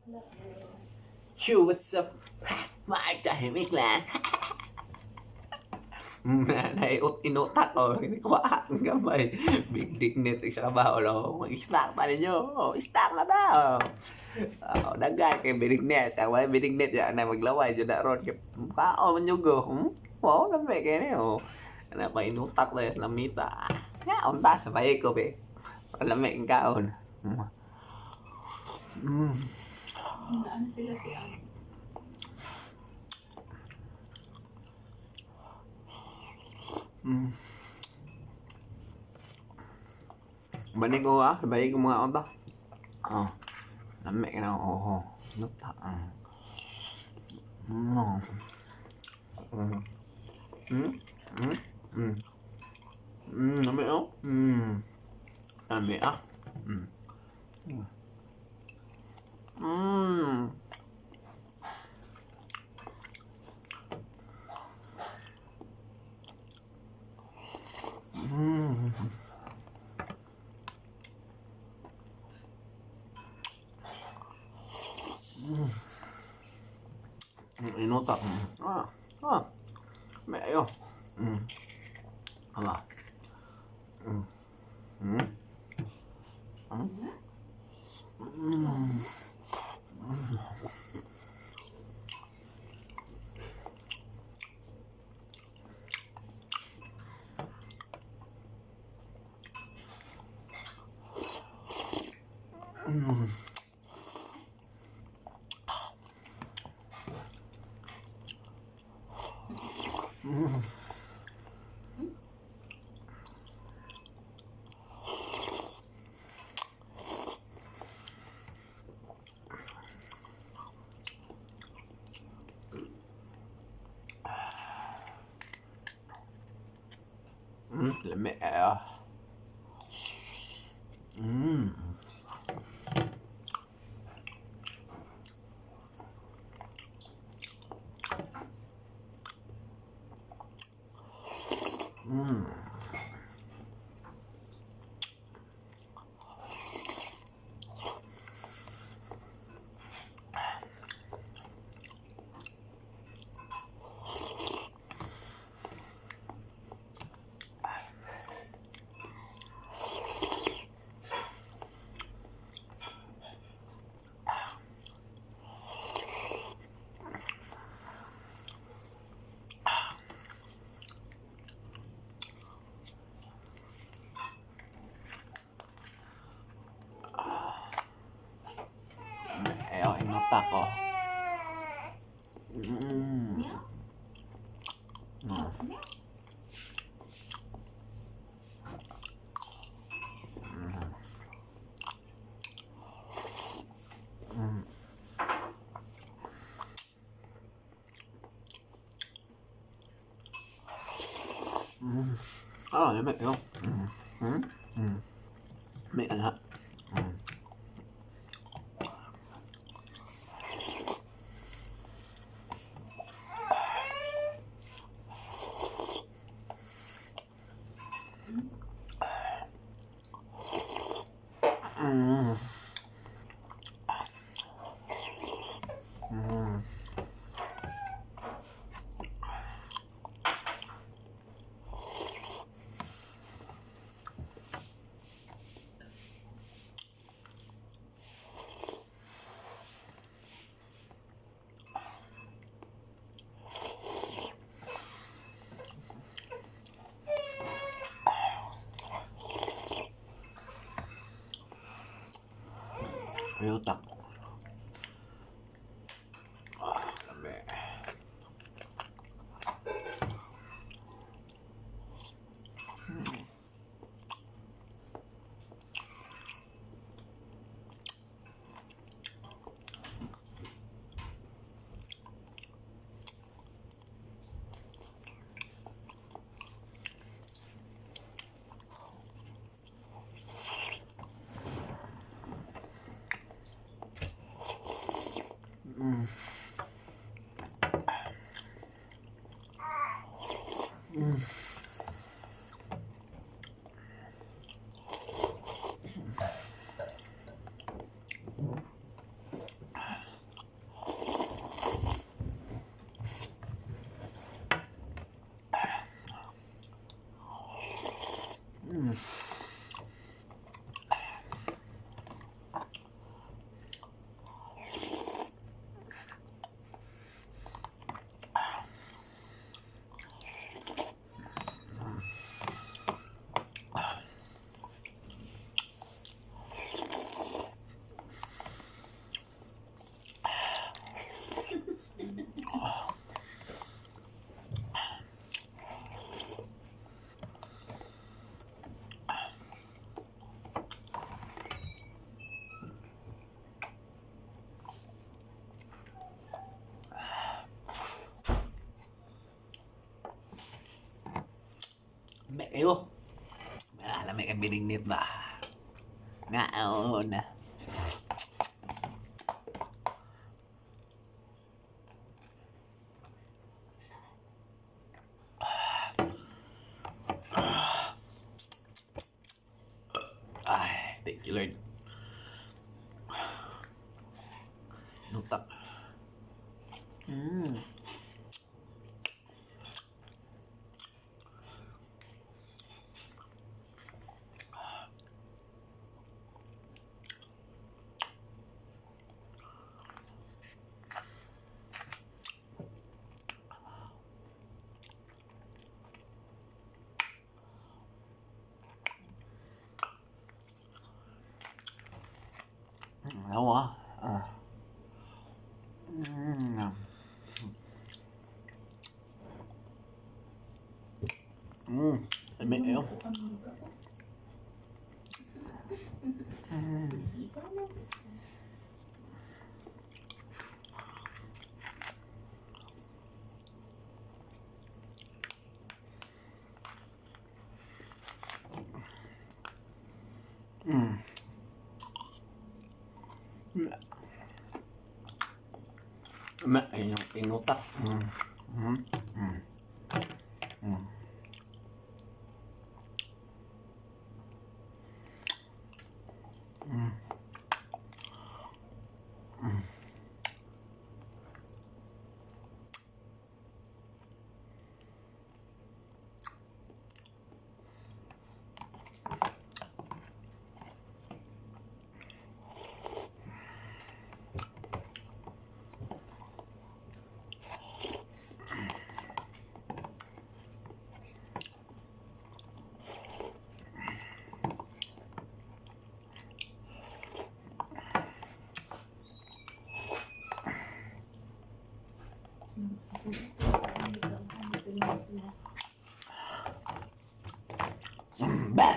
Yo, what's up? Maagtahimik lang. Naiut inutak oh, kuha ang gamay. Big dick net isa ka ba oh, mag-snack pa ninyo. Oh, snack na ta. Oh. Oh, dagay kay binig net. Ang way binig net ya na maglaway jud na ron kay kao man yugo. Wow, lami kay ni oh. Ana pa inutak na sa lamita. Ya, unta sa bahay ko be. Lami ang kaon. Ano sila si ano? Banig ko ah, banig ko mga unta. Oh. Lami ka na oh. Inutak. Lami oh. Lami ah. Inutak. Ah. Ah. May ayo. Aba. Lami ayo. Ayo, inutak ko. Meow? Meow? Ah, lami ayo. May anak. Inutak. Ah, lami. Lami kayo. Lami kang binignit ba? Nga, oo na. Ay, thank you, Lord. Nutak. Awa. Ah. Lami kayo. Ikaw na. Ma, ayun yung inutak. Bah.